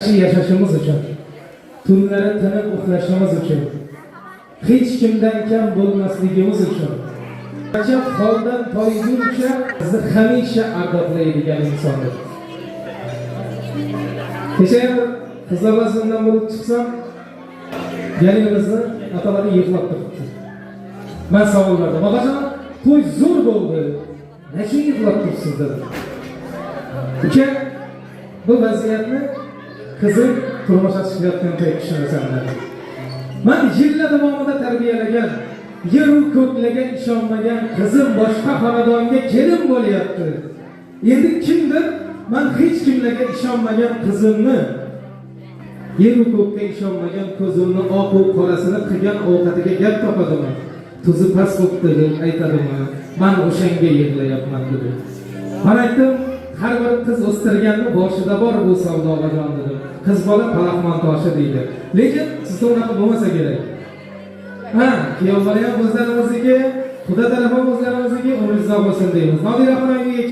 Yashashimiz uchun, tunlari tinib uxlashimiz uchun, hech kimdan kam bo'lmasligimiz uchun, ajab holdan toyguncha bizni hamisha ardoqlaydigan insondir. Kecha ham qizlar bazmidan bo'lib chiqsam, kelinimizni atalari yig'lab turibdi. Man savol berdim: "Opajon, to'y zo'r bo'ldi, nechun yig'lab turibsiz?" dedim. "Uka, bu vaziyatni qizim turmushga chiqayotgan payt tushunasan", dedi. "Man yillar davomida tarbiyalagan, yeru ko'klarga ishonmagan qizim boshqa xonadonga kelin bo'lyapti. Endi kimdir man hech kimlarga ishonmagan qizimni, yeru ko'kka ishonmagan ko'zimni oqu qorasini qilgan ovqatiga gap topadimi, tuzi past bo'pti deb aytadimi, man o'shanga yig'layapman", dedi. Man aytdim: "Har bir qiz o'stirganni boshida bor bu savdo, ogajon", dedim. "Qiz bola palaxmon toshi deydi, lekin sizda unaqa bo'lmasa kerak. Ha, kuyov bola ham o'zlarimizniki, xudo taraf ham o'zlarimizniki, umringiz uzoq bo'lsin deymiz." Nodira xonim uyiga.